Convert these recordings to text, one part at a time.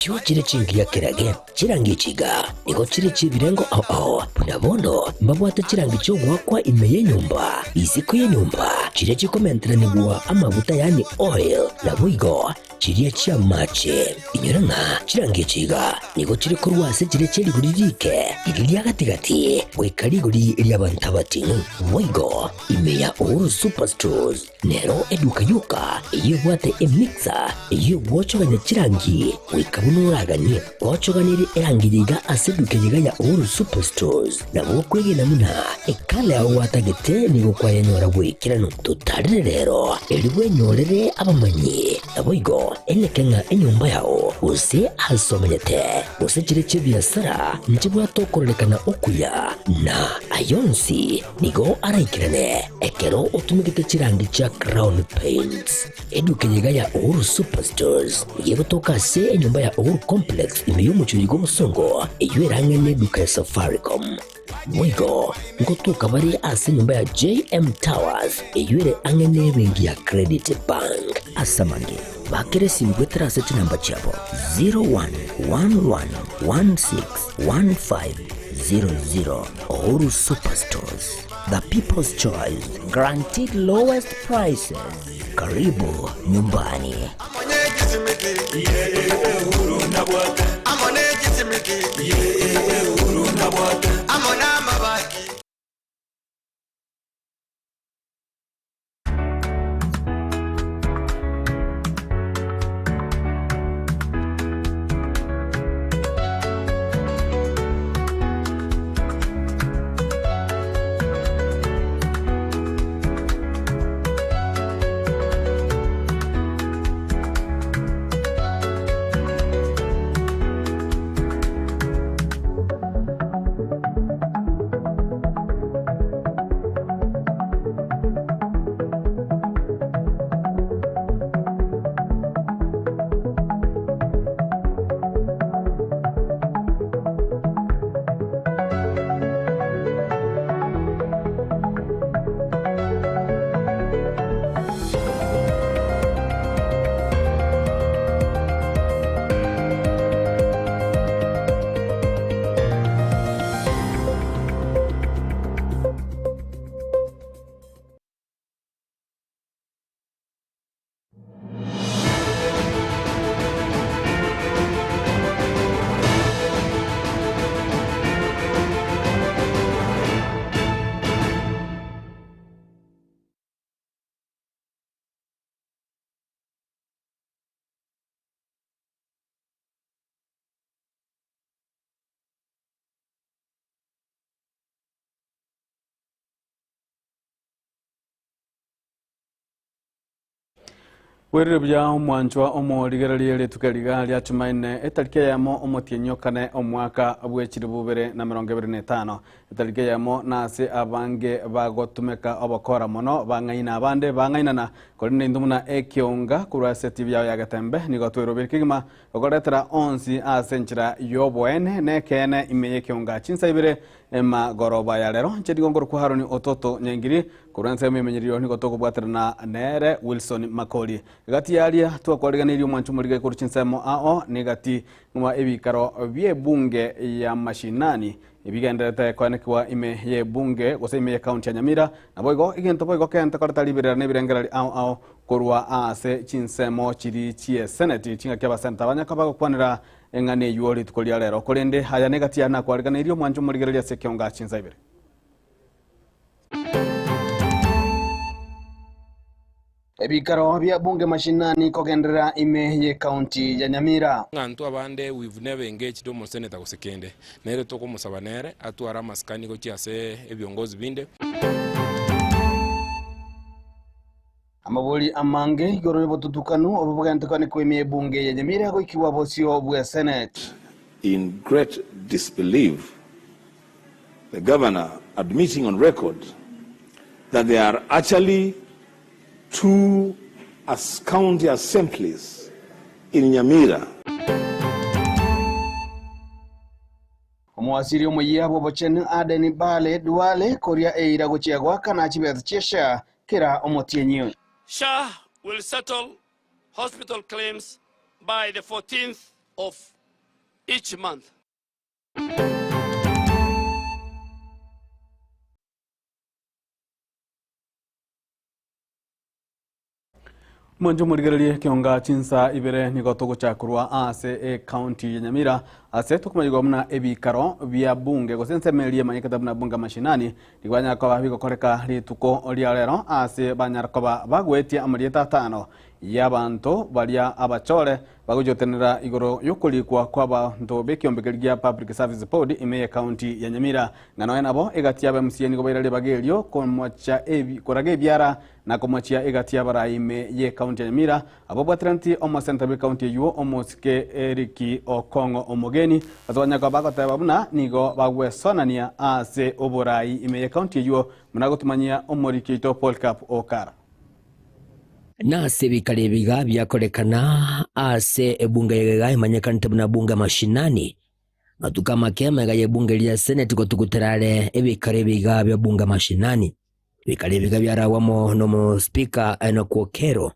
Chio chire chingiya kerage, chirangi echi iga nigo chire chi'ebirengo ao ao, buna bono mbabwate chirangi chi'ogoakwa ime y'enyomba, isiko y'enyomba, chiria chikomenteranigwa amaguta yaani oil, naboigo chiria chi'amache. Inyora ng'a chirangi echi iga nigo chire korwa ase chiria chie rigori riike, riria ria gati-gati, goika rigori ri'abanto abating'u. Boigo ime ya Uhuru Superstores Nero eduka yoka eyio ebwate emixer eyio egwochogania chirangi goika buna oraganie. Gwochoganirie erangi eye iga ase eduka eye iga ya Uhuru Superstores, nabo okwegena buna ekala yao gwatagete nigo kwayenyora goikeranu. Totarere rero erio bwenyorere abamanyi, naboigo eneke ng'a enyomba yao gose ase omenyete gose chire chi'ebiasara nchibwate okororekana okuya, na ayonsi Nigo araikerane ekero otumegete chirangi chia Crown Paints. Eduka eye iga ya Uhuru Superstores nigo egotoka ase enyomba ya Uhuru Complex ime y'omochie oyo bw'obosongo eyio ere ang'e n'eduka ya Safaricom. Boigo ngotoka bare ase enyomba ya JM Towers eyio ere ang'e n'ebenki ya Credit Bank. Ase amange, bakera esimi goetera ase chinamba chiabo 0111161500. Uhuru Superstores, the people's choice, guaranteed lowest prices. Karibu nyumbani. Bwerire buya omwanchwa omorigererie rituko eriga ria Chumaine etariki eyemo omotienyi okane omwaka bwe chilifu bibere na emerongo ebere na etano. Etariki eyemo nase abange bagotumeka obokora mono bang'aina abande bang'ainana korende intwe buna ekionga korwa ase etibi yao ya Getembe nigo twerobeire kegima Gokoretera onsi ase enchera y'oboene na ekeene ime y'ekeonga chinsa ibere emagoroba ya rero. Inche nigo nkorokwa Haroni Ototo Nyaingiri, korwa ensemo y'emenyererio nigo tokobwaterana nere Wilson Makori. Egati y'aria twakwariganeirie omwancho omorige korwa chinsemo ao negati ng'a ebikaro bi'ebunge ya mashinani ebigendererete koenekigwa ime y'ebunge gose ime y'ecounty ya Nyamira. Naboigo egento boigo kente koreta riberera na ebirengererio ao ao Korwa ase chinsemo chiria chi'eseneti, chingaki abaseneta banyaka bagokwanera eng'ana eyio rituko ria rero. Korende aya negati yane nakwariganeirie omwancho omorigereria ase ekeonga chinsa ibere. Ebikaro bia bunge mashinani kogenderera ime y'ecounty ya Nyamira. Ng'a intwe abande we've never engaged omoseneta gose kende, nere tokomosaba nere atware amasikani gochia ase ebiongozi binde. Amabori amange igoro y'obotutukanu obo bogentekanekwa ime y'ebunge ya Nyamira goikigwa bosio bwe Senate. In great disbelief, the governor admitting on record that there are actually two as county assemblies in Nyamira. Omoasiri omoyia bw'obochenu Aden Bale Duale koria eira gochia goakana chibesa chia SHA kera omotienyi. SHA will settle hospital claims by the 14th of each month. Mwanche omorigererie ekionga chinsa ibere nigo togochakorwa ase ecounty ya Nyamira ase tokomanyigwa buna ebikaro bia bunge gose ensemo eria emanyekete buna bunge mashinani nigo banyara koba bigokoreka rituko ria rero ase banyara koba bagoetia amarieta atano y'abanto baria abachore bagochotenera igoro y'okorikwa kw'abanto b'ekiombe keria gia Public Service Board ime y'ecounty ya Nyamira. Ng'a nonya nabo egati y'aba MCA nigo baira ribaga erio komocha ebi koraga ebiara na komochia egati y'abarai ime y'ecounty ya Nyamira ababwateraneti omosenta bw'ecounty eywo omosike Eric Okong'o Omogeni ase banyare koba bagoteba buna nigo bagwesonania ase oborai ime y'ecounty eywo buna gotumanyia omoriki oito Polycarp Okara. Nase ebikaro ebi iga biakorekana ase ebunge ya iga emanyekanete buna bunge mashinani. Matuko amake amaiga y'ebunge ria seneti gotugutera are ebikaro ebi iga bia bunge mashinani. Ebikaro ebi iga biaragwa amo nomospika Enock Okello.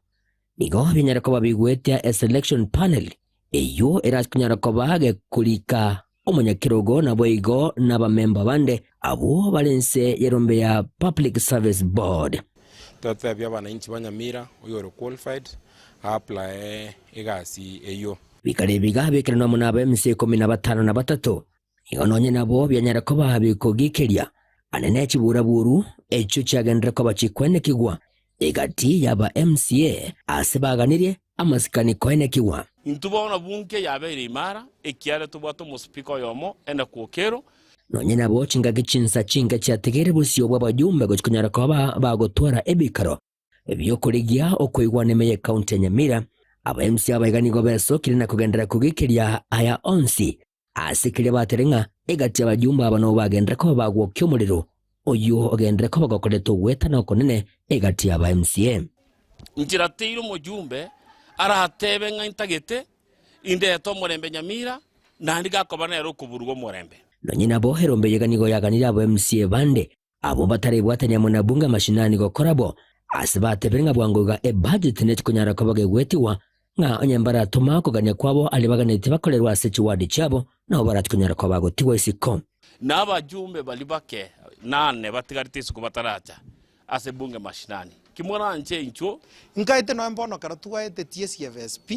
Nigo binyare koba bigwetia eselection panel eyio erase konyara koba gekorika omonyakerogo naboigo nabamemba bande abwo bare inse y'erombe ya Public Service Board. Totebie abananchi ba Nyamira oyore qualified a-applye egasi eyio. Bikare ebiga bikeranwa amo naba emisa 15, Igo nonye nabo bianyare koba bikogikeria ane ne chiburaburu echio chiagenderere koba chikwenekigwa egati y'aba MCA ase baganirie amasikani koenekigwa. Intwe bono bunge yabeire imara, ekiagera tobwate omosipika oyomo, ene kwokero. Nonye nabo chingaki chinsa chinke chiatigaire bosio bw'abajumbe gochia konyara koba bagotwara ebikaro Ebi'okorigia okoigwana ime y'ecounty ya Nyamira, aba MCA abaiga nigo besokire na kogenderera kogikeria aya onsi ase keria batere ng'a egati y'abajumbe aba nabo bagenderere koba bagwokia omorero oyio ogenderere koba gokoreta ogwetana okonene egati y'aba MCA. Inchera teire omojumbe aratebe ng'a intagete indete omorembe Nyamira, naende gakoba nere okoburuga omorembe. Nonye nabo erombe eyega nigo yaganire aba MCA bande Abwo batarebwatania amo na bunge amashinani gokora bo, ase batebire ng'a bwango iga ebudget netikonyara koba gegwetigwa, ng'a onye mbaratoma okogania kwabo aria baganetie bakorerwe ase chiward chiabo, nabo baratikonyara koba bagotigwa isiko. Na abajumbe baria bake nane batigarete isiko bataracha ase bunge mashinani. Ki moranche inchuo? Nkaete nonya mbono ekero twaetetie CFSP,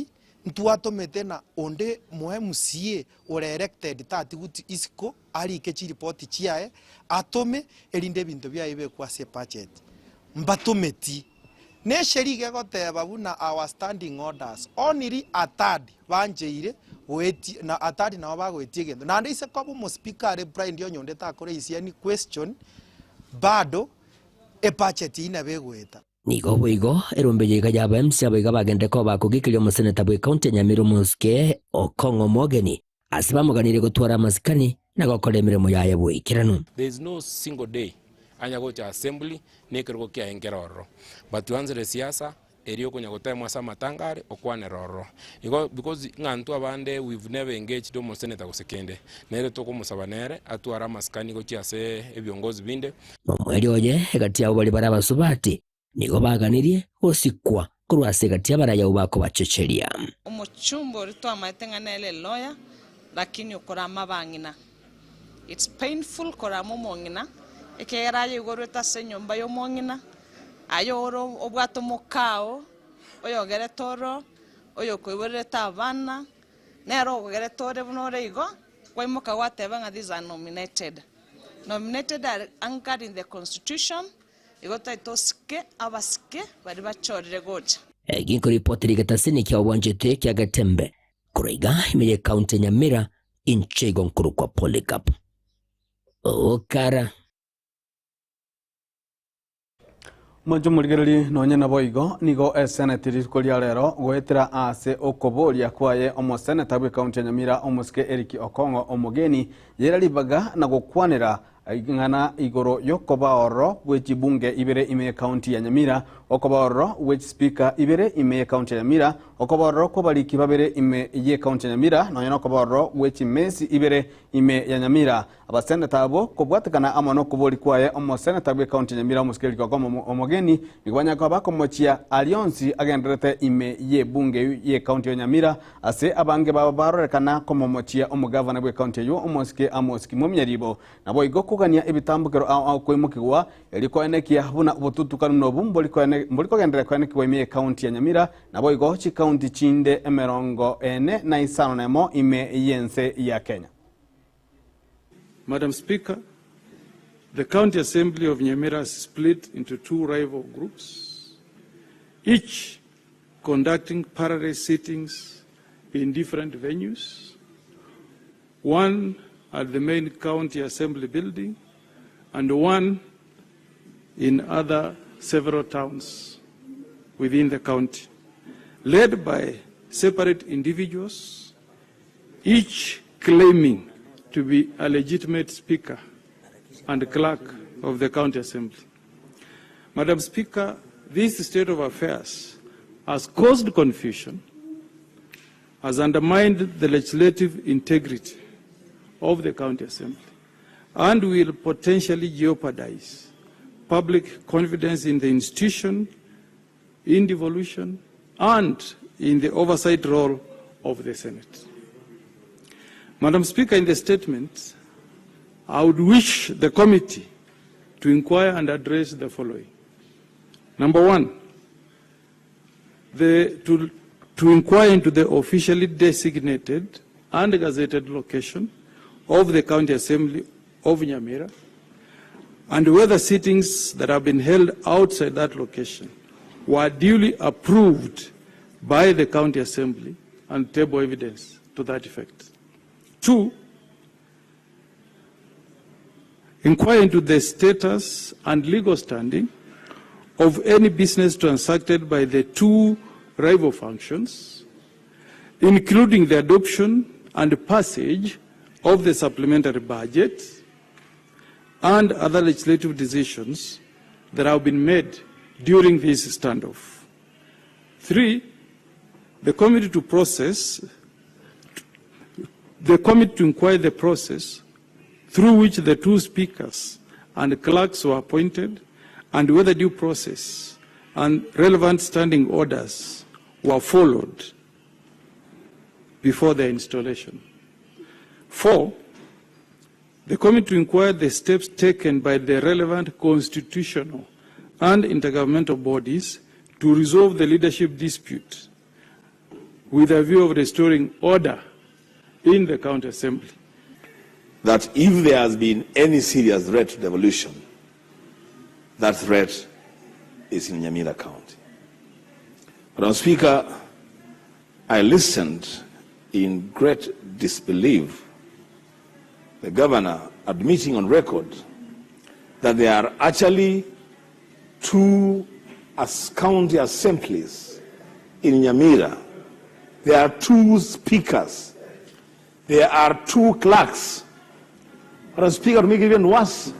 ntwatomete na onde mo MCA ore elected tatiguti isiko arike chiripoti chiaye, atome erinde ebinto biaye bibekwe ase ebudget. Mbatometi. Ne esheria iga egoteba buna our standing orders, only a third bancheire goetia, na a third nabo bagoetia egento. Naende ise koba omospeaker are blind onye onde takoraisia any question, bado ebudget eyio nabo egoeta. Nigo boigo erombe eye iga y'aba MC abo iga bagenderere koba bakogikeria omoseneta bw'ecounty ya Nyamira omosike Okong'o Omogeni ase bamoganirie gotwara amasikani na gokora emeremo yaye boikeranu. There is no single day anya gocha assembly na ekerogo kiaye nkere ororo but twanzire siasa eria okonya gotemwa ase amatanga are okwanera ororo igo because ng'a intwe abande we've never engaged omosenator gose kende nere tokomosaba nere atware amasikani gochia ase ebiongozi binde. Nomoerio oye egati yabo baria bare abasubati nigo baganirie gosikwa korwa ase egati y'abarai abwo bakobachecheria. Omochumba oria twamaete ng'a nere lawyer lakini okorama abang'ina. It's painful korama omong'ina ekiagera aye igo orwete ase enyomba ya omong'ina, aye ore obwate omokao, oyogerete oro, oyokoiborerete abana, nere ogogerete ore buna ore igo, kwaimoka gwateba ng'a these are nominated. Nominated are anchored in the constitution, igo tari tosike abasike baria bachorire gocha. Ginkoripotera egetasini kia obwanchete kia Getembe korwa iga ime ye county ya Nyamira inche igo nkorokwa Polycarp Okara. Mwanche omorigererie nonye naboigo nigo eseneti rituko ria rero goetera ase okoboria kwaye omoseneta bw'ekaunti ya Nyamira omosike Eric Okong'o Omogeni yera ribaga na gokwanera ing'ana igoro y'okoba ororo bwe chibunge ibere ime y'ekaunti ya Nyamira. Okoba ororo gwe chispeaker ibere ime y'ecounty ya Nyamira, okoba ororo kw'abariki babere ime y'ecounty ya Nyamira, nonya nokoba ororo gwe chimesi ibere ime ya Nyamira. Abaseneta abwo kobwatekana amo nokobori kwaye omoseneta bw'ecounty ya Nyamira omosike Eric Okomo Omogeni nigo banyare koba bakomochia aria onsi agendererete ime y'ebunge eyio y'ecounty ya Nyamira ase abange babo barorekana komomochia omogavana bw'ecounty eyio omosike Amos Kimwemia Ribo. Naboigo kogania ebitambokero ao ao koimokigwa erio koenekia buna obotutukanu nobu mbori kogenderera koenekigwa ime y'ecounty ya Nyamira naboigo chicounty chinde emerongo ene na isano nemo ime y'ense ya Kenya. Madam Speaker, the County Assembly of Nyamira has split into two rival groups, each conducting parallel sittings in different venues, one at the main County Assembly building and one in other several towns within the county, led by separate individuals, each claiming to be a legitimate speaker and clerk of the county assembly. Madam Speaker, this state of affairs has caused confusion, has undermined the legislative integrity of the county assembly, and will potentially jeopardize public confidence in the institution, in devolution, and in the oversight role of the Senate. Madam Speaker, in the statement, I would wish the committee to inquire and address the following. Number one, to inquire into the officially designated and gazetted location of the County Assembly of Nyamira and whether sittings that have been held outside that location were duly approved by the County Assembly and table evidence to that effect. Two, inquire into the status and legal standing of any business transacted by the two rival functions, including the adoption and passage of the supplementary budget and other legislative decisions that have been made during this standoff. Three, the committee to process, the committee to inquire the process through which the two speakers and clerks were appointed and whether due process and relevant standing orders were followed before their installation. Four, the committee to inquire the steps taken by the relevant constitutional and intergovernmental bodies to resolve the leadership dispute with a view of restoring order in the county assembly. That if there has been any serious threat to devolution, that threat is in Nyamira County. Madam Speaker, I listened in great disbelief the governor admitting on record that there are actually two as county assemblies in Nyamira. There are two speakers. There are two clerks. Madam Speaker, to make it even worse,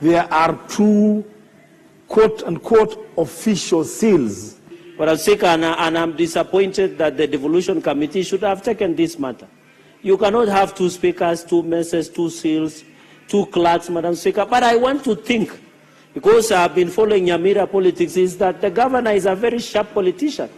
there are two quote-unquote official seals. Madam Speaker, and I'm disappointed that the Devolution Committee should have taken this matter. You cannot have two speakers, two messes, two seals, two clerks, Madam Speaker. But I want to think, because I've been following Nyamira politics, is that the governor is a very sharp politician.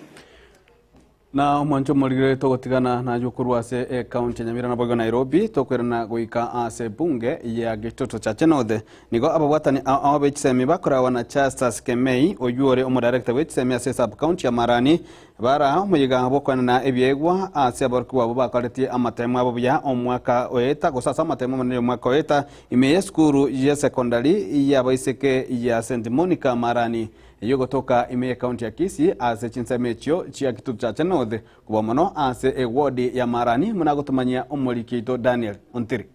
Na omwancho omorigire togotigana nayo korwa ase ecounty ya Nyamira naboigo Nairobi tokoirana goika ase bunge ya Gitoto Chache North nigo ababwatani ao bechisemi bakorawa na Justus Kemei oywo ore omodirector bw'echisemi ase sub county ya Marani bara omoyiga bw'okoenana ebiegwa ase aborokigwa abo bakoretie amatemo abo buya omwaka oeta gose ase amatemo amanene omwaka oeta ime ya esukuru ya secondary yabaiseke ya St Monica Marani eyogotoka ime ya county ya Kisii ase chinsemo echio chia Kitutu Chache North kuba mono ase eward ya Marani munagotumanyia omoriki oito Daniel Ontiri.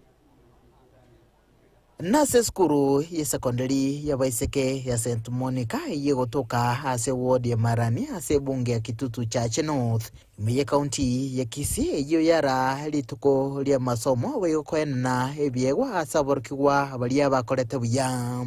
Nase esukuru ya secondary yabaiseke ya St Monica eyegotoka ase ward ya Marani ase ebunge ya Kitutu Chache North ime ye county ya Kisii eyio yara rituko ria masomo boigo koenana ebiegwa ase aborokigwa baria bakorete buya.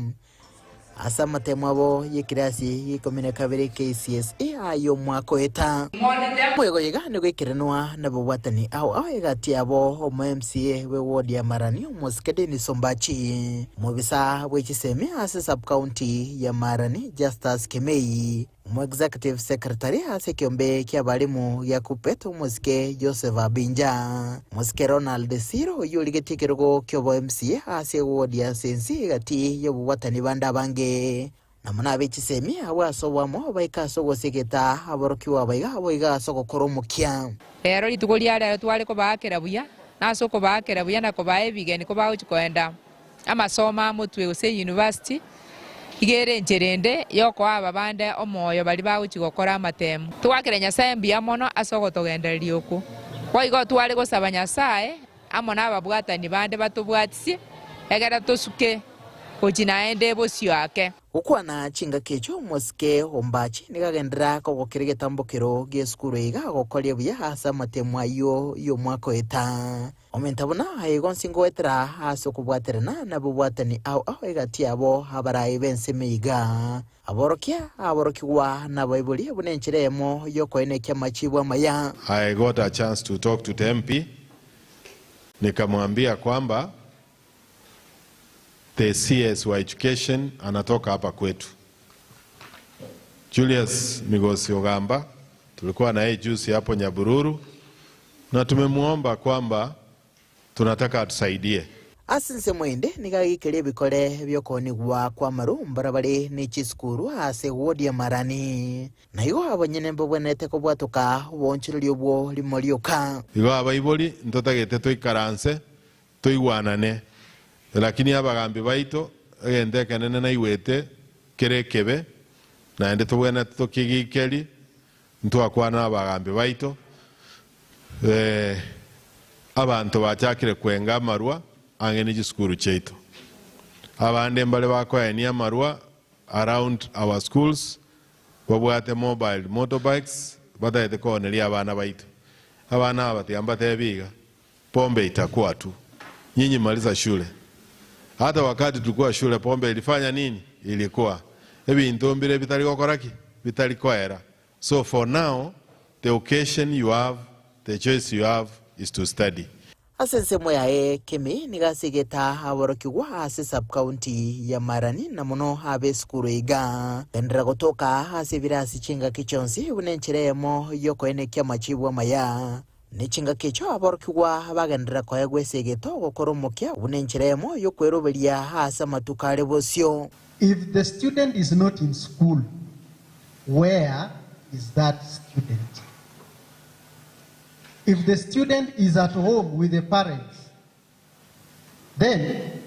Ase amatemo abo y'ekirasi gia ikomi na kabere KCSE ay'omwaka oeta. Omoyega oyo iga nigo ekerenwa nababwatani ao ao egati yabo omo MCA bwe ward ya Marani omosike Dennis Ombachi, omobisa bwe chisemi ase sub county ya Marani Justus Kemei, omo executive secretary ase ekeombe ki'abalimu gia Kuppet omosike Joseph Abinja, omosike Ronald Siro oyio origetie ekerogo ki'obo MCA ase eward ya Sensi egati y'obobwatani bande abange. Na mono abe chisemi abwo ase oboamo baike ase ogosegeta aborokigwa abaiga boigo ase ogokora omokia. Rero rituko ria rero tware kobaakera buya, na ase okobaakera buya na kobaa ebigeni kobagochia koenda amasomo a motwe gose eyunivasiti, iga ere enchera ende y'okoa aba bande omoyo baria bagochia gokora amatemu. Togwakera Nyasae mbuya mono ase ogotogendereria okwo. Boigo tware gosaba Nyasae amo nababwatani bande batobwatisie, ekero tosuke gochia naende bosio ake. Gokwana chingaki echio omosike Ombachi nigo agenderera kogokera egetambokero gi'esukuru iga agokoria buya ase amatemo ayio y'omwaka oeta. Omenta buna aye igo onsi ngoetera ase okobwaterana nabobwatani ao ao egati yabo abarai b'ensemo iga, aborokia, aborokigwa, na abaibori buna enchera eyemo y'okoenekia amachibu amaya. I got a chance to talk to the MP nikamwambia kwamba the CS wa education anatoka hapa kwetu. Julius Migosi Ogamba tulikuwa na yeye juzi hapo Nyabururu na tumemuomba kwamba tunataka atusaidie. Ase ensemo ende nigo ageikeria ebikore bi'okoonigwa kw'amaru mbarabare ne chisukuru ase ewodi ya Marani. Na igo abanyene mbabwenerete kobwatoka oboonchoreria obwo rimo rioka. Igo abaibori ntotagete toikaranse toigwanane, lakini abagambi baito egento ekenene naigwete kere ekebe, naende tobwenerete tokegikerie, ntwakwana nabagambi baito, abanto bachakire kwenga amarwa ang'e ne chisukuru chiaito. Abande mbare bakoenia amarwa around our schools, babwate mobile motorbikes batagete kooneria abana baito. Abana aba tiga mbatebi iga, pombe itakuwa tu. Nyinyi maliza shule. Hata wakati tulikuwa shule pombe ilifanya nini? Ilikuwa. Ebinto mbire bitari gokora ki? Bitari koera. So for now, the occasion you have, the choice you have is to study. Ase ensemo yaye Kemi nigo asegete aborokigwa ase sub-county ya Marani na mono ab'esukuru iga. Genderera gotoka ase ebirasi chingaki chionsi buna enchera eyemo y'okoenekia amachibu amaya. Ne chingaki echio aborokigwa bagenderera koegwa esegeto gokora omokia buna enchera eyemo y'okweroberia ase amatuko are bosio. If the student is not in school, where is that student? If the student is at home with the parents, then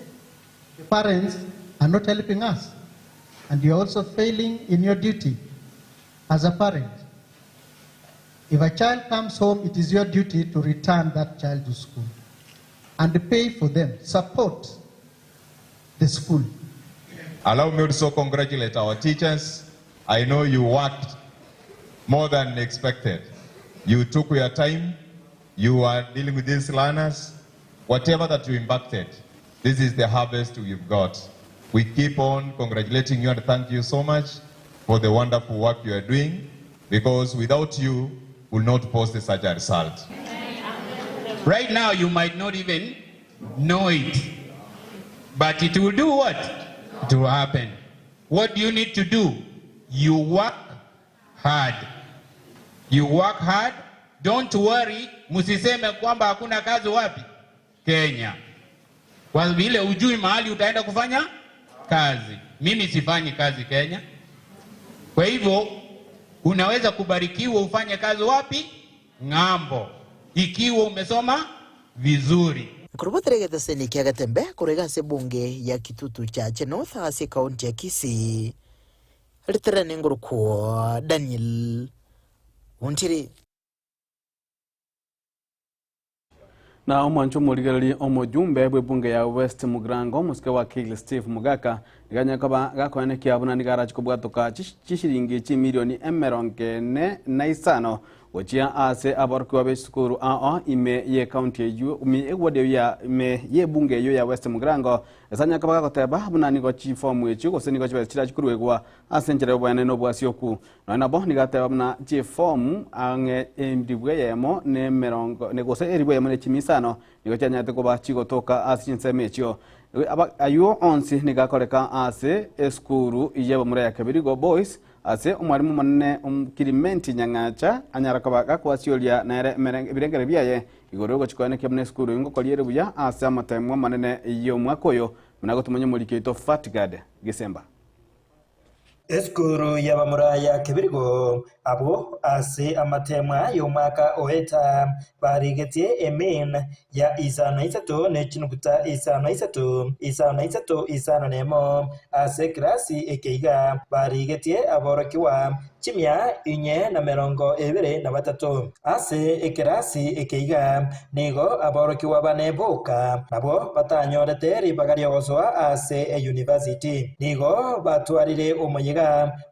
the parents are not helping us. And you are also failing in your duty as a parent. If a child comes home, it is your duty to return that child to school and pay for them, support the school. Allow me also congratulate our teachers. I know you worked more than expected. You took your time. You are dealing with these learners. Whatever that you impacted, this is the harvest we've got. We keep on congratulating you and thank you so much for the wonderful work you are doing, because without you, we'll not post such a result. Right now, you might not even know it, but it will do what? It will happen. What do you need to do? You work hard. You work hard. Don't worry. Msiseme kwamba hakuna kazi wapi Kenya, kwa vile hujui mahali utaenda kufanya kazi. Mimi sifanyi kazi Kenya, kwa hivyo unaweza kubarikiwa ufanye kazi wapi? Ng'ambo, ikiwa umesoma vizuri. Nkorobotera egeteseni kia Getembe korwa iga ase ebunge ya Kitutu Chache North ase ekaunti ya Kisii, Riterane ngorokwo Daniel Ontiri. Na omwancho omorigereria omojumbe bw'ebunge ya West Mugirango omosike wa Kili Steve Mugaka nigo anyare koba gakoenekia buna nigo arache kobwatoka chishilingi chimilioni emerongo ene na isano Gochia ase aborokigwa b'esukuru ao ime y'ecounty eyio ime y'eward eyio ya ime y'ebunge eyio ya West Mugirango, Esanya akaba gagoteba buna nigo chifomu echio gose nigo chibesa chirachi koruegwa ase enchera y'oboene na obwasioku. Nonya nabo nigo ateba buna chifomu ang'e eribu eyemo na emerongo gose eribu eyemo ne chimia isano nigo chianyarete koba chigotoka ase chinsemo echio. Ayio onsi nigo akoreka ase esukuru y'abamura ya Kebirigo Boys Ase omwalimu omonene Kirimenti Nyang'acha anyara koba gakoasioria nere ebirengererio biaye igoro y'ogochia koenekia buna esukuru eyio ngokoria ere buya ase amatemo amanene y'omwaka oyo buna gotumanya omoriki oito Fatgard Gisemba. Esukuru y'abamura ya Kebirigo abwo ase amatemwa y'omwaka oeta barigetie emean ya isano na isato ne chinuguta isano na isato, isano na isato, isano nemo, ase ekerasi eke iga barigetie aborokigwa chimia inye na merongo ebere na batato. Ase ekerasi eke iga nigo aborokigwa bane boka nabwo batanyorete ribaga ri'ogosoa ase eyunivasiti. Nigo batwarire omoyega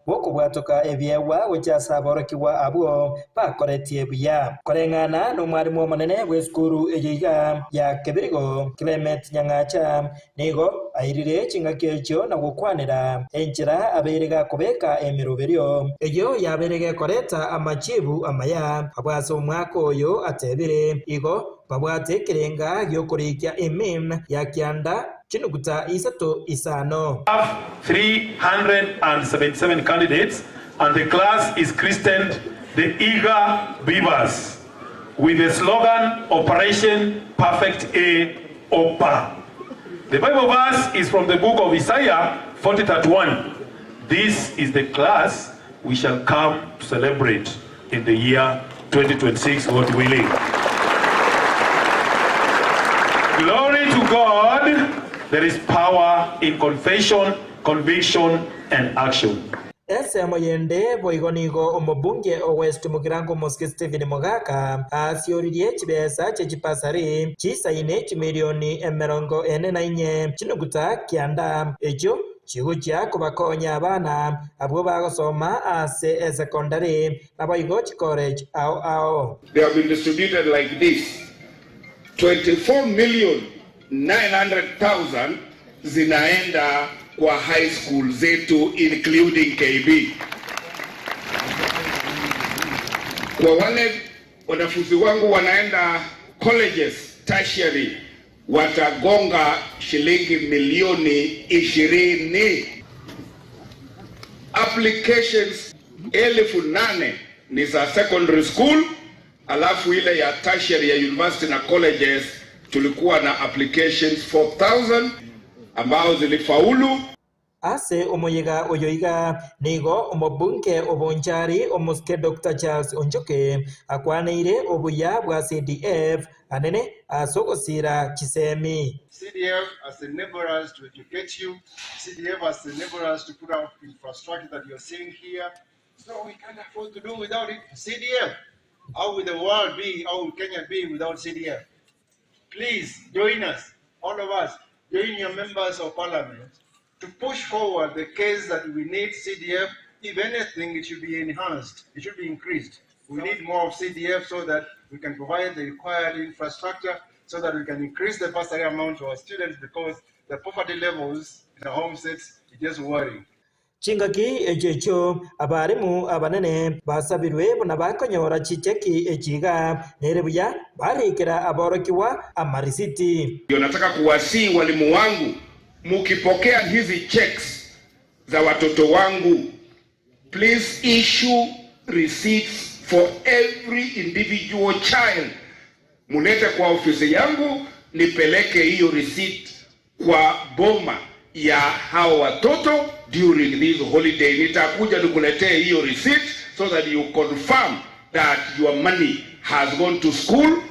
bw'okobwatoka ebiegwa gochia ase aborokigwa abwo bakoretie buya. Koreng'ana nomwarimu omonene bw'esukuru eye iga ya Kebirigo, Clement Nyang'acha, nigo airire chingaki echio na gokwanera enchera abeire gakobeka emeroberio eyio yabeire gekoreta amachibu amaya abwo ase omwaka oyo atebire igo babwate ekerenga giokorikia emean ya kianda chinuguta isato isano. Have 377 candidates and the class is christened the Eager Beavers with the slogan Operation Perfect A Opa. The Bible verse is from the book of Isaiah 40:31. This is the class we shall come to celebrate in the year 2026 God willing. Glory to God, there is power in confession, conviction and action. Ensemo yende boigo nigo omobunge o West Mugirango Mosike Stephen Mogaka aasioririe chibesa chie chipasari chisaine chimilioni emerongo ene na inye chinuguta kianda echio Chigochia kobakonya abana abwo bagosoma ase esekondari, naboigo chikoreji ao ao. They have been distributed like this, 24,900,000 zinaenda kwa high school zetu including KB. Kwa wale wanafunzi wangu wanaenda colleges tertiary watagonga shilingi milioni 20. Applications 8,000 ni za secondary school, alafu ile ya tertiary ya university na colleges tulikuwa na applications 4000 ambao zilifaulu. Ase omoyega oyo iga nigo omobunge o Bonchari omosike Doctor Charles Onchoke akwaneire obuya bwa CDF anene ase ogosiira chisemi. CDF has enabled us to educate you, CDF has enabled us to put up infrastructure that you're seeing here, so we can't afford to do without it. CDF, how will the world be, how will Kenya be without CDF? Please join us, all of us, join your members of parliament to push forward the case that we need CDF. If anything, it should be enhanced, it should be increased. We need more of CDF so that we can provide the required infrastructure so that we can increase the bursary amount to our students because the poverty levels in the homesteads is just worrying. Chingaki echio echio abarimu abanene basabirwe buna bakonyora chicheki echi iga, nere buya barikera aborokigwa amarisiti. Ndio nataka kuwasihi walimu wangu, mukipokea hizi checks za watoto wangu, please issue receipts for every individual child. Mulete kwa ofisi yangu nipeleke hiyo receipt kwa boma ya hao watoto during this holiday. Nitakuja nikuletee hiyo receipt so that you confirm that your money has gone to school.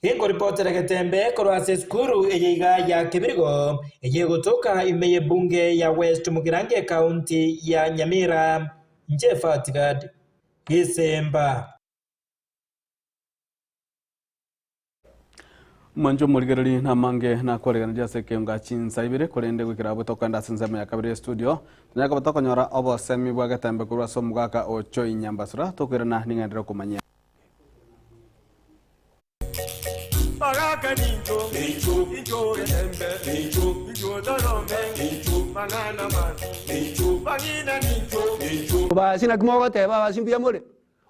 Gekoripotera Getembe korwa ase esukuru eye iga ya Kebirigo, eye egotoka ime y'ebunge ya West Mugirango ekaunti ya Nyamira, inche Fatgad Gesemba. Mwancho omorigereri namange nakwareganeria ase ekeunga chinsa ibere korende goikera abwo tokoenda ase ensemo ya kabere estudio tonyare koba tokonyora obosemi bwa getembe korwa ase omogaka o Joy Nyambasura tokoirana ning'endere okomanyia. Bagaka nincho, incho getembe, incho torome, mang'ana mabi, bang'ina nincho. Basi naki mogoteba abasi mbuya more?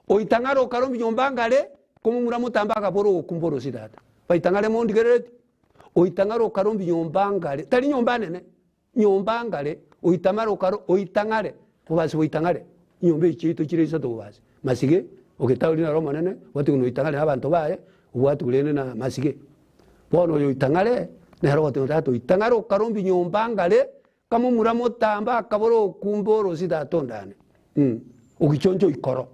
Oitang'are okare ominyomba ngare, komomura motambe akabora ogokumba orosi tata. Baitang'are mondigerereti, oitang'are okare ominyomba ngare, tari nyomba nene, nyomba ngare, oitamare okare oitang'are, bobasi boitang'are, nyomba echi chiaito chire isato bobasi, masige, ogetauri naro omonene, obwate buna oitang'are na abanto baye, obwate rende na masige. Bono oyo oitang'are, nere ogoteba tata oitang'are okare ominyomba ngare, Kamomura motambe akabora okumbe orosi tata ondane ogichoncha oikoro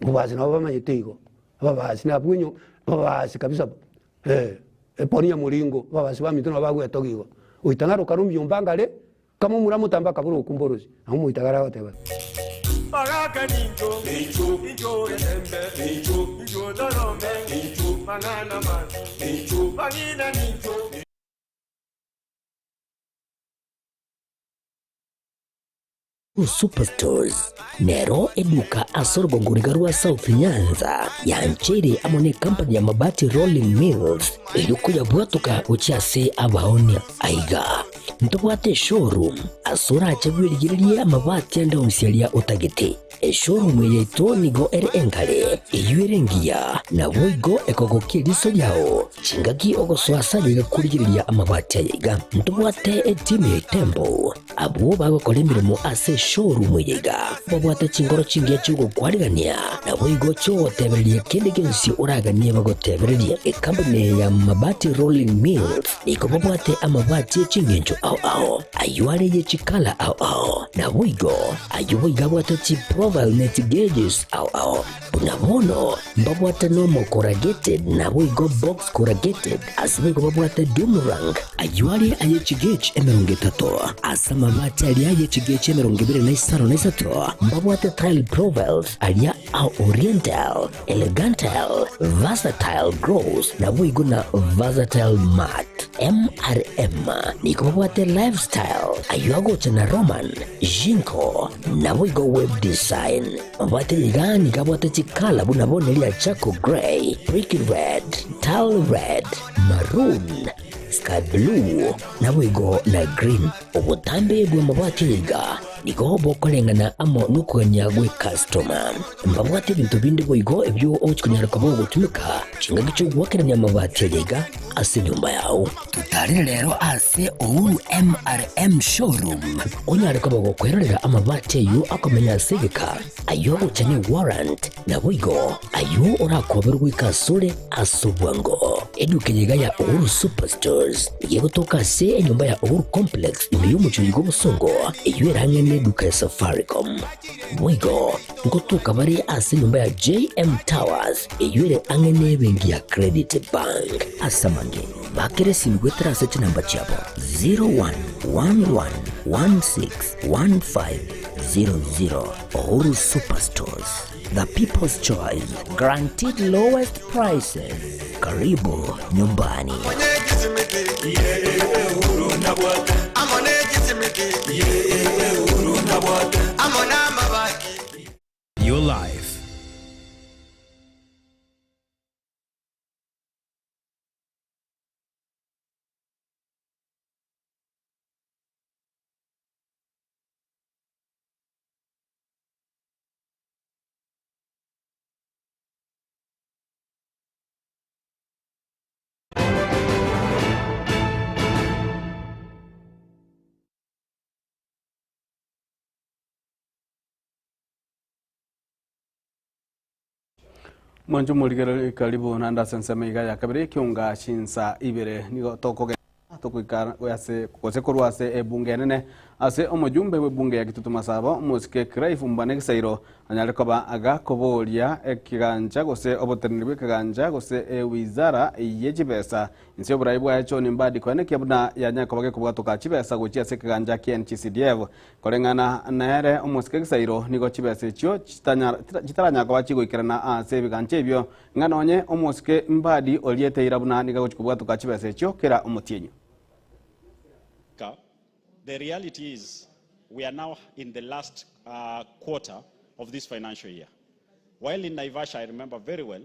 obobasi nabo bamanyete igo ababasi nabwo onye ababasi kabisa eponi ya moringo ababasi baminto nabo bagwetogia igo oitang'are okare omiomba ngare kamomura motambe akabora okumbe orosi nabo omoitagare agoteba. Bagaka nincho, incho getembe, incho torome, mang'ana mabi, bang'ina nincho. Superstores nero eduka ase orogongo riga rwa South Nyanza yancheire amo ne company ya Mabati Rolling Mills erio koyabwatoka gochia ase abaonia. Aiga ntobwate eshowroom ase orache bwerigererie amabati ande onsi aria otagete. Eshowroom eye yaito nigo ere engare, eyio ere engiya, naboigo ekogokia eriso riao chingaki ogosoa ase ayaiga korigereria amabati ayaiga. Ntobwate etimu ya Itembo, abwo bagokora emeremo ase eshowroom eye iga, babwate chingoro chingiya chi'ogokwarigania, naboigo chi'ogotebereria kende gionsi oraganie bagotebererie. Ekampuni eye ya Mabati Rolling Mills nigo babwate amabati e chingencho ao ao, ayio are ye chikala ao ao, naboigo Ayio boigo abwate chiprofile ne chigeges ao ao. Buna bono mbabwate normal corrugated naboigo box corrugated, ase boigo babwate doomerang. Ayio are aye chigauge 30, ase amabati aria aye chigauge 23 mbabwate tile profiles aria a oriental, elegantal, versatile gloss naboigo na versatile matte. MRM nigo babwate lifestyle ayio agocha na Roman, Jinko, naboigo web design. Mabwate iga nigo abwate chikala buna bono eria charcoal grey, brick red, tile red, maroon, sky blue, naboigo na green. Obotambe bw'amabati aya iga nigo bokoreng'ana amo nokogania gw'ekastoma. Mbabwate ebinto binde boigo ebio ogochia konyara koba ogotumeka chingaki chi'ogoakerania amabati aya iga ase enyomba yao. Totarere rero ase Uhuru MRM Showroom onyare koba gokwerorera amabati ayio akomenya ase egeka, ayio agocha ne warrant, naboigo ayio orakoberwe goika asore ase obwango. Eduka eye iga ya Uhuru Superstores nigo egotoka ase enyomba ya Uhuru Complex ime y'omochie oyo bw'obosongo, eyio ere ang'e neduka ya Safaricom. Boigo ngotoka bare ase enyomba ya JM Towers eyio ere ang'e nebenki ya Credit Bank. Ase amange, bakera esimi goetera ase chinamba chiabo 0111161500. Uhuru Superstores, the people's choice, guaranteed lowest prices. Karibu nyumbani. Your life. Mwancho morigereri karibu naende ase ensemo iga ya kabere ekiunga chinsa ibere nigo tokogenda togoika ase gose korwa ase ebunge enene. Ase omojumbe bw'ebunge ya Kitutu Masaba, omosike Clive Mbwana Gisairo anyare koba agakoboria ekegancha gose oboteneneri bw'ekegancha gose ewizara ye chibesa inse y'oborai bwaye John Mbadi koenekia buna yanyare koba gekobwatoka chibesa gochia ase ekegancha kia NGCDF. Koreng'ana nere omosike Gisairo nigo chibesa echio chitaranyara koba chigoikerana ase ebigancha ebio ng'a nonye omosike Mbadi oriete eira buna nigo agochia kobwatoka chibesa echio kera omotienyi. The reality is we are now in the last quarter of this financial year. While in Naivasha, I remember very well,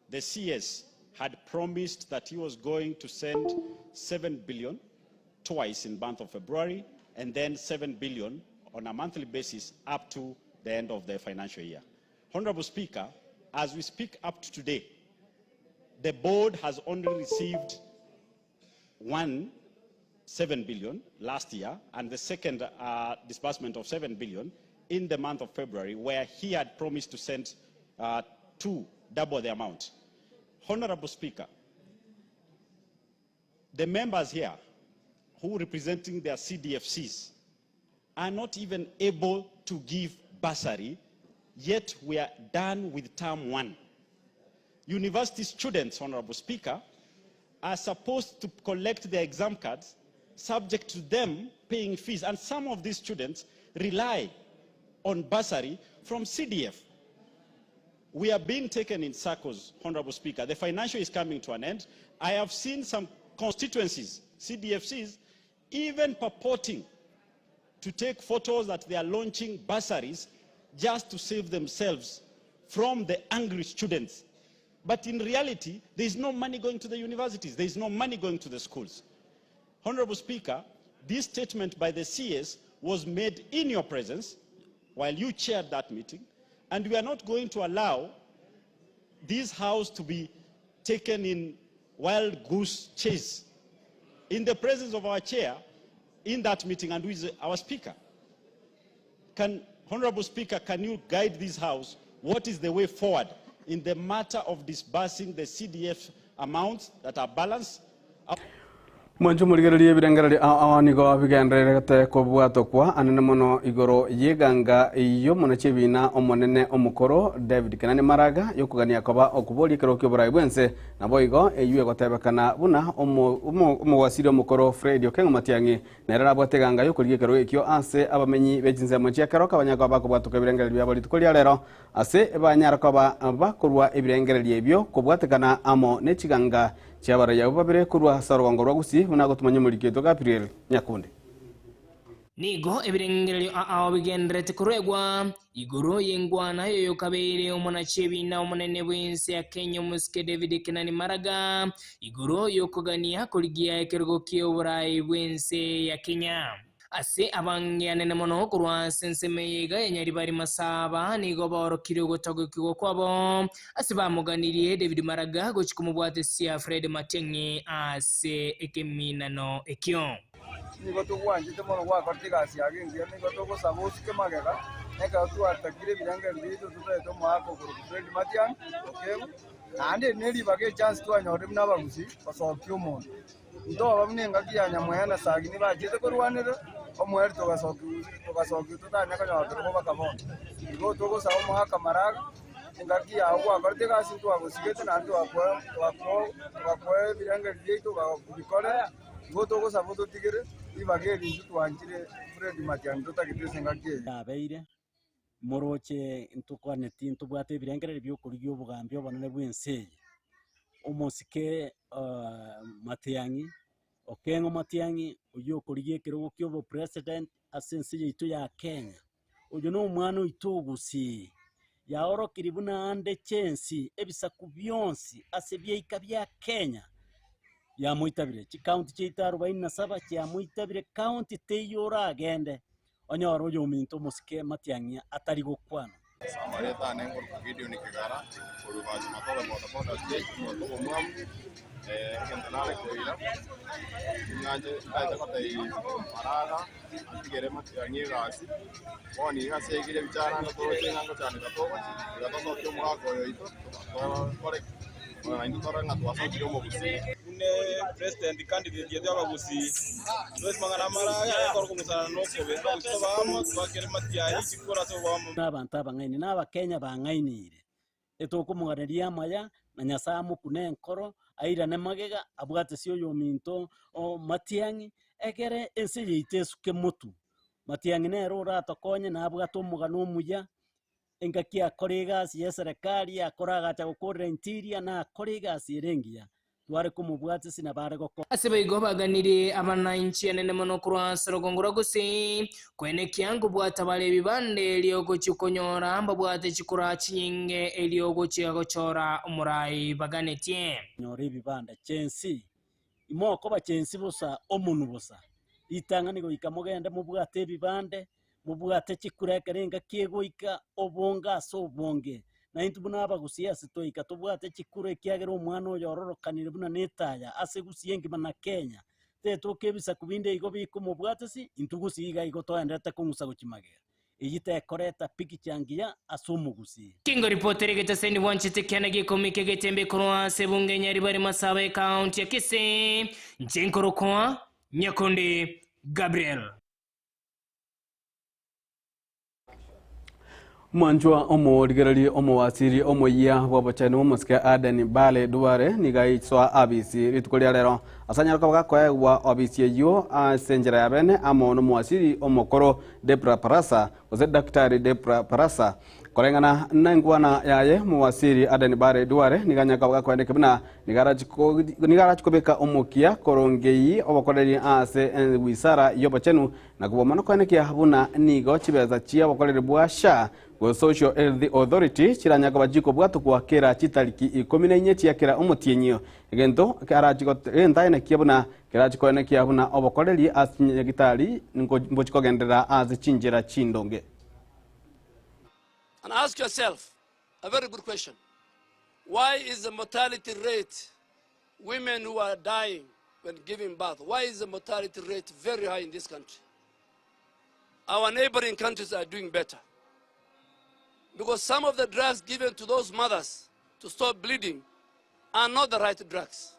the CS had promised that he was going to send 7 billion twice in month of February and then 7 billion on a monthly basis up to the end of the financial year. Honorable Speaker, as we speak up to today, the board has only received 1.7 billion last year and the second disbursement of 7 billion in the month of February, where he had promised to send two, double the amount. Honorable Speaker, the members here who representing their CDFCs are not even able to give bursary, yet we are done with term one. University students, Honorable Speaker, are supposed to collect their exam cards subject to them paying fees. And some of these students rely on bursary from CDF. We are being taken in circles, Honorable Speaker. The financial is coming to an end. I have seen some constituencies, CDFCs, even purporting to take photos that they are launching bursaries just to save themselves from the angry students. But in reality, there is no money going to the universities. There is no money going to the schools. Honorable Speaker, this statement by the CS was made in your presence while you chaired that meeting, and we are not going to allow this house to be taken in wild goose chase. In the presence of our chair in that meeting and with our speaker. Honorable Speaker, can you guide this house? What is the way forward in the matter of disbursing the CDF amounts that are balanced? Mwancho morigererie ebirengererio ao ao nigo bigendererete kobwatokwa anene mono igoro y'eganga y'omonachi ebina omonene omokoro David Kenani Maraga yokogania koba okoboria ekero kia oborai bwense nabo igo eywo egotebekana buna omogwasiri omokoro Fred Okengo Matiang'i nere arabwate eganga yokorigia ekero ekio ase abamenyi b'echinsemo chia Keroka banyare koba bakobwatoka ebirengererio biabo rituko ria rero ase banyare koba bakorwa ebirengererio ebio kobwatekana amo n'echiganga chiabarai abo babere korwa ase orogongo rwa Gusii buna gotumanya omoriki oito Gabriel Nyakundi. Nigo ebirengererio ao bigenderete koruegwa igoro y'engwana yoyokabeire omonachi ebina omonene bw'ense ya Kenya omosike David Kenani Maraga igoro y'okogania korigia ekerogo ki'oborai bw'ense ya Kenya. Ase abange anene mono korwa ase ensemo eye iga ya Nyaribari Masaba nigo baorokire ogotagokigwa kwabo ase bamoganirie David Maraga gochia komobwatesia Fred Matiang'i ase ekeminano ekio. Nigo togwanchete mono gwakorete egasi yago engiya, nigo togosaba osuke magega, na ekero twatakire ebirengererio biaito totaete omoaka okorokwa Fred Matiang'i Okengo, naende eri neribaga echance twanyorire buna abagusii gosokia omonto. Ntoba buna engaki ya Nyamweya na Sagini bachiete korwanerera, omoerio togasokiwa totanya konyora kerogo baka bono. Igo togosaba omoaka Maraga, engaki yao gwakorete egasi ntwagosigete naende twakoa ebirengererio biaito ogabikorera, igo togosaba ototigere ribaga eri intwe twanchire Fred Matiang'i totagete ase engaki eye. Yabeire moroche ntokwaneti ntobwate ebirengererio biokorigia obogambi obonene bwa ense eye. Omosike Matiang'i, Okengo Matiang'i, oywo okorigia ekerogo kia obopresident ase ense yaito ya Kenya. Oyo na omwana oito ogusii, yaorokiri buna ande chensi ebisaku bionsi ase biaika bia Kenya biamoitabire. Chikaunti chiaito 47 chiamoitabire county teiyo oragende onyore oyo ominto omosike Matiang'i atari gokwana. Amareta ane ngorokwa Gideon Kigara, korwa Bachi Matobe boda boda stage, omonto omomwamu, egento nare koira, ing'anche ntaete gotebia Maraga atigere Matiang'i egasi, bono iga ase egere ebichara ande toroche ng'a ngochandeka togochi, tiga tosokie omogaka oyo oito, tokore ki, naintwe torore ng'a twasokire omogusii. Bune president candidate yetu abagusii twesi mang'ana amaraga ekero kong'usana na okobe abagusii tobe amo twakere matiang'i chikura ase oboamo. Abanto abang'aini na Abakenya bang'ainiire, etokomoganeria amaya, na Nyasae amokune enkoro, airane magega, abwate oyominto o Matiang'i, ekere ense yaito esuke motwe. Matiang'i nere oratokonye nabwate omogano omuya, engaki akore egasi ya eserekari, akore agacha gokorera interior, nakore egasi ere engiya, tware komobwatia ase nabo are gokora. Ase boigo baganirie abananchi anene mono korwa ase orogongo rwa Gusii, koenekia nkobwata bare ebibande erio gochia konyora mbabwate chikura chinyinge erio gochia gochora omorai baganetie. Nyora ebibanda chensi, imokoba chensi bosa omonwe bosa, ritang'ani goika mogende mobwate ebibande, Mobwate chikura ekero engaki egoika, obonge ase obonge. Na intwe buna abagusii ase twaika tobwate chikura ekiagera omwana oyo ororokanire buna netaya ase gusii engima na Kenya. Tetoka ebisaku binde igo bikomobwatisi, intwe gusii iga igo toenderete kong'usa gochia magega. Eyio tekoreta pikicha ngiya ase omogusii. Kingo ripoti rigeteseni bwanchete kiana gekomi kegetembe korwa ase ebunge Nyaribari Masaba ekaunti ya Kisii, Inche nkorokwa Nyakundi Gabriel. Omwanchwa omorigereria omowasiri omoyia bw'obochenu omosike Aden Bale Duale nigo aiswa abisi rituko ria rero ase anyare koba gakoegwa obisi eyio ase enchera ya bene amo nomowasiri omokoro Debra Barasa gose Daktari Debra Barasa. Koreng'ana nenkwana yaye omowasiri Aden Bale Duale nigo anyare koba gakoendeka buna nigo arachi kobeka omokia korongei obokoreri ase wisara y'obochenu Na kobua mono koenekia buna nigo chibesa chi'obokoreri bwa SHA gose Social Health Authority chiranyare koba chikobwatokwa kera chitariki ikomi na inye chia kera omotienyi. Egento egento aenekie buna kerachi koenekia buna obokoreri ase chinyagitari mbochi kogenderera ase chinchera chindonge. And ask yourself a very good question. Why is the mortality rate, women who are dying when giving birth, why is the mortality rate very high in this country? Our neighboring countries are doing better. Because some of the drugs given to those mothers to stop bleeding are not the right drugs.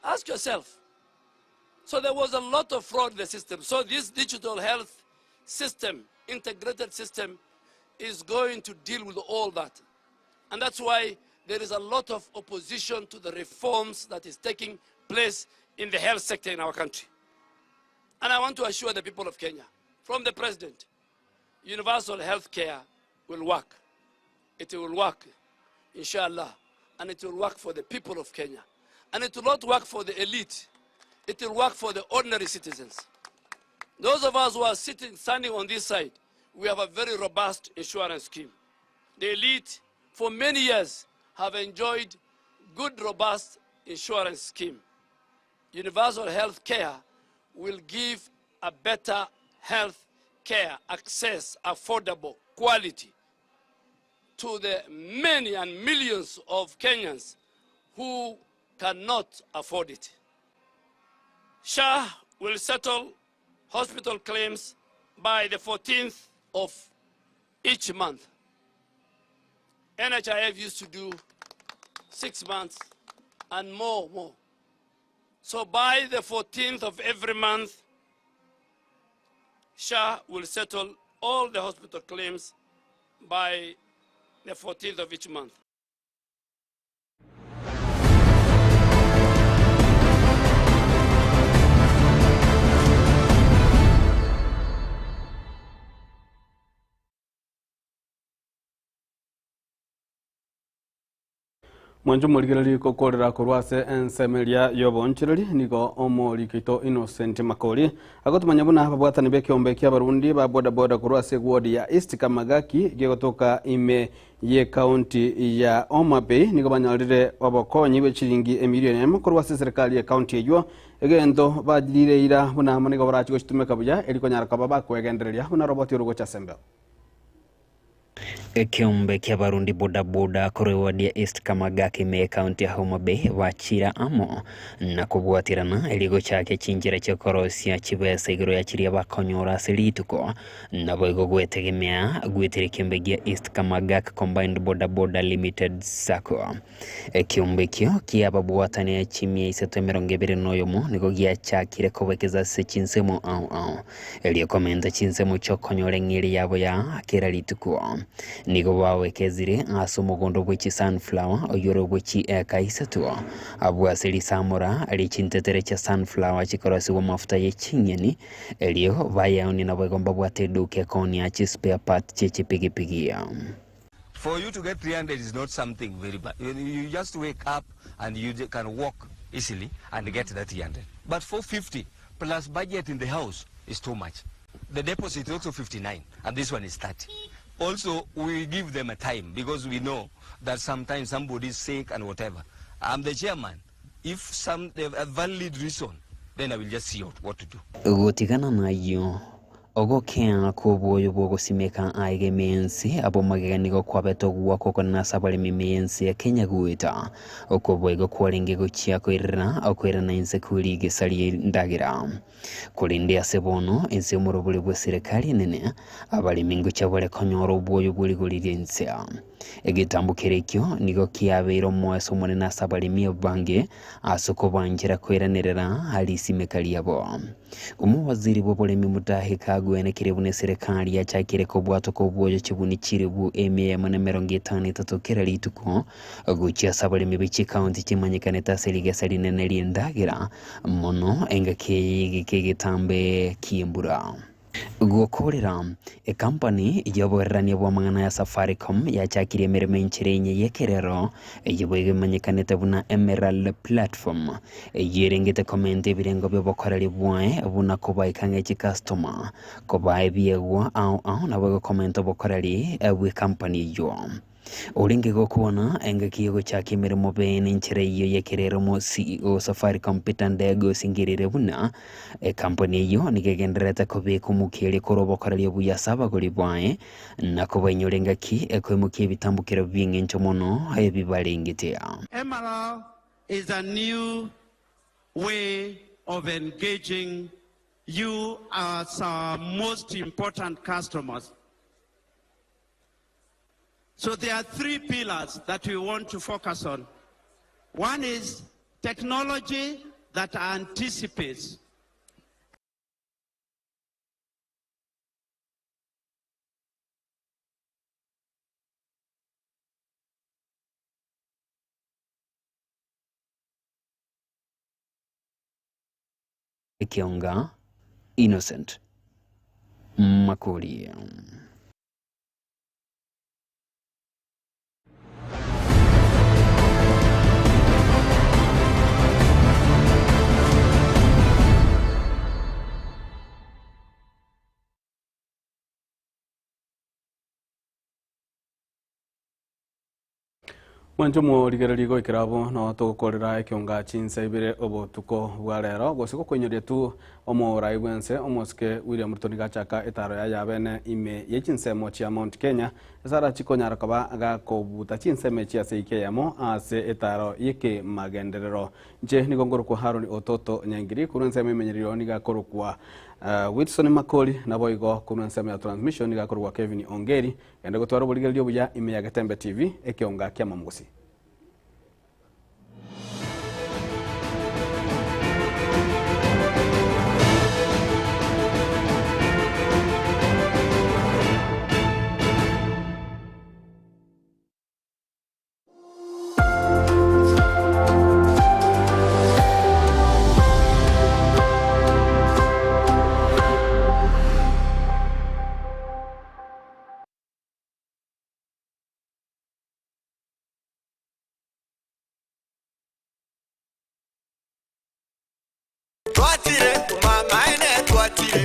Ask yourself. So there was a lot of fraud in the system. So this digital health system, integrated system, is going to deal with all that. And that's why there is a lot of opposition to the reforms that is taking place in the health sector in our country. And I want to assure the people of Kenya, from the president, universal health care will work. It will work, inshallah, and it will work for the people of Kenya. And it will not work for the elite. It will work for the ordinary citizens. Those of us who are sitting, standing on this side, we have a very robust insurance scheme. The elite, for many years, have enjoyed good, robust insurance scheme. Universal health care will give a better health care, access, affordable, quality to the many and millions of Kenyans who cannot afford it. SHA will settle hospital claims by the 14th of each month. NHIF used to do 6 months and more, more. So by the 14th of every month, SHA will settle all the hospital claims by the 14th of each month. Mwanche omorigereria gokorera korwa ase ensemo eria y'oboonchoreri nigo omoriki oito Innocent Makori agotomanya buna ababwatani b'ekeombe ki'abarundi ba bodaboda korwa ase eward ya East Kamagaki gegotoka ime y'ekaunti ya Homa Bay nigo banyorire obokonyi bwe chiringi emilioni emo korwa ase eserekari y'ekaunti eyio egento bagirire eira buna amo nigo barachi gochitumeka buya eri konyara koba bakwegendereria buna roboti orogocha ase embeo. Ekeombe ki'abarundi bodaboda korwa eward ya East Kamagak ime y'ecounty ya Homa Bay bachira amo na kobwaterana erio gochakia chinchera chi'okorosia chibesa igoro ya chiria bakonyora ase rituko. Naboigo gwetegemea gwetera ekeombe gia East Kamagak Combined Bodaboda Limited Sacco. Ekeombe ekio ki'ababwatani chimia isato 21 nigo giachakire kobekeza ase chinsemo ao ao, erio komenta chinsemo chi'okonyora eng'eria yabo ya kera rituko. Nigo bawekezire ase omogondo bwe chisunflower oyore bwe chieka isato, abwo ase risamora rie chintetere chia sunflower chikorosigwa amafuta ye ching'eni, erio bayaonie naboigo mbabwate eduka ekoonia chispare parts chie chipigipigi. For you to get 300 is not something very bad. You just wake up and you can walk easily and get that 300. But 450 plus budget in the house is too much. The deposit is also 59 and this one is 30. Also, we give them a time because we know that sometimes somebody is sick and whatever. I'm the chairman. If some a valid reason, then I will just see out what to do. Gotigana nayio, ogokea kw'obwoyo bw'ogosimeka aiga ime y'ense abwo magega nigo kwabete ogoakwa okonene ase abaremi ime y'ense ya Kenya goeta okwo boigo kwarenge gochia koirera okoirana inse kwe rigesa ri'endagera. Korende ase bono ense y'omorobori bw'eserekari enene, abaremi ngochia bare konyora obwoyo bwe rigori ri'ense. Egetambo keria ekio nigo kiabeire omoeso omonene ase abaremi abange ase okobanchera koiranerera risimeka riabo. Omowaziri bw'oboremi Mutahi Kagwe nekeria buna eserekari yachakire kobwatoka obwoyo chibuni chiribu 153 kera rituko gochia ase abaremi be chikaunti chimanyekanete ase rigesa rinene ri'endagera mono engaki eye egeka egetambe ki'embura. Gokorera, ekampani y'oboererania bw'amang'ana ya Safaricom yachakirie emeremo enchera enye y'ekerero eyio boigo emanyekanete buna Emerald Platform eyio erengete komenta ebirengo bi'obokoreri bwaye buna kobaika ng'a chikastoma kobaa ebiegwa ao ao naboigo komenta obokoreri bw'ekampani eyio. Orenge gokwana engaki y'ogochaka emeremo bene enchera eyio y'ekerero mo CEO Safaricom Peter Ndegwa osingerire buna ekampuni eyio nigo egendererete kobeka omokia korwa obokoreri obuya ase abagori baye na kobainyora engaki ekoimokia ebitambukero bi'eng'encho mono ebi barengete. Emerald is a new way of engaging you as our most important customers. So there are three pillars that we want to focus on. One is technology that anticipates. Ekionga Innocent Makori. Mwancho morigereria goikera abwo no togokorera ekionga chinsa ibere obotuko bwa rero gose gokoinyoria tu omorai bwense omosike William Ruto nigo achaka etaro ya yabene ime ye chinsemo chia Mount Kenya esara chikonyara koba gakobuta chinsemo echi ase ike eyemo ase etaro yekemagenderero nche nigo nkorokwa Haron Ototo Nyangiri korwa ensemo emenyererio nigo akorokwa Wilson Makori naboigo korwa ensemo ya transmission nigo akorokwa Kevin Ongeri Genda gotwara oborigereria obuya ime ya Getembe TV, ekeonga ki'amamogosi.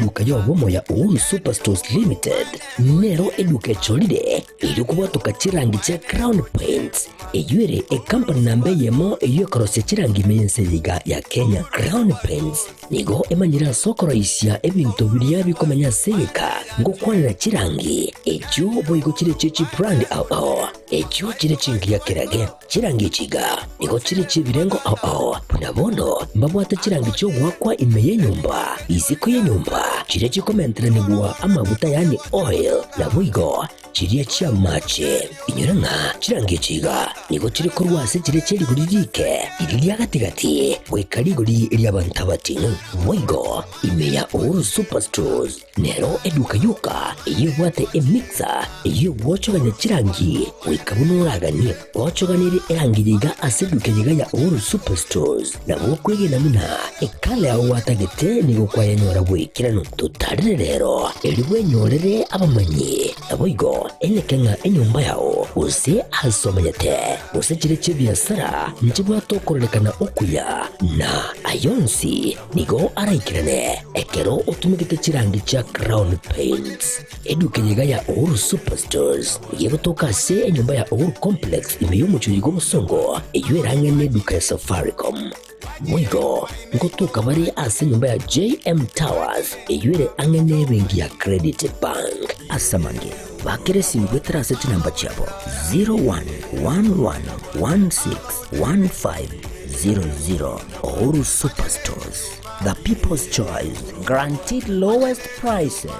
Eduka y'obomo ya Uhuru Superstores Limited nero eduka echorire erio kobwatoka chirangi chia Crown Paints, eyio ere ekampani namba eyemo eyio ekorosia chirangi ime y'ense eye iga ya Kenya. Crown Paints nigo emanyire ase okoroisia ebinto biria bikomenya ase egeka ngokwanera chirangi echio boigo chire echio chibrand ao ao echio chire chingiya kerage. Chirangi echi iga nigo chire chi'ebirengo ao ao, buna bono mbabwate chirangi chi'ogoakwa ime y'enyomba, isiko y'enyomba, chiria chikomenteranigwa amaguta yaani oil, naboigo chiria chi'amache. Inyora ng'a chirangi echi iga nigo chire korwa ase chiria chie rigori riike riria ria gati-gati goika rigori ri'abanto abating'u. Boigo ime ya Uhuru Superstores Nero eduka yoka eyio ebwate emixer eyio egwochogania chirangi goika buna oraganie. Gwochoganirie erangi eye iga ase eduka eye iga ya Uhuru Superstores, nabo okwegena buna ekala yao gwatagete nigo kwayenyora bw'ekeranu. Totarere rero erio bwenyorere abamanyi, naboigo enyeke ng'a enyomba yao gose ase omanyete gose chire chi'ebiasara nchibwate okororekana okuya na ayonsi Nigo araikerane ekero otumegete chirangi chia Crown Paints. Eduka eye iga ya Uhuru Superstores nigo egotoka ase enyomba ya Uhuru Complex ime y'omochie oyo bw'obosongo eyio erang'e neduka ya Safaricom. Boigo ngotoka bare ase enyomba ya JM Towers eyio ere ang'e nebenki ya Credit Bank. Ase amange, bakera esimi goetera ase chinamba chiabo 0111161500. Uhuru Superstores, the people's choice, guaranteed lowest prices.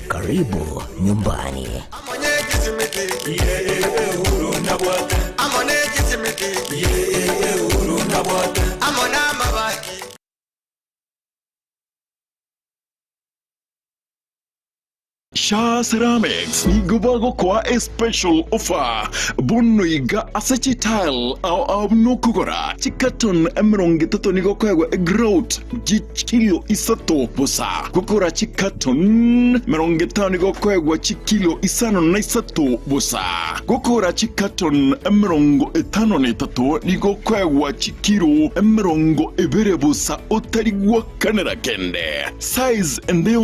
Karibu nyumbani. Shaa Ceramics nigo bagokoa a special offer bono iga ase chitile ao ao buna okogora chicarton 30 nigo okoegwa egrout chikilo isato bosa, gokora chicarton 50 nigo okoegwa chikilo 53 bosa, gokora chicarton 53 nigo okoegwa chikilo 20 bosa otari gwakanera kende. Size ende yonsi.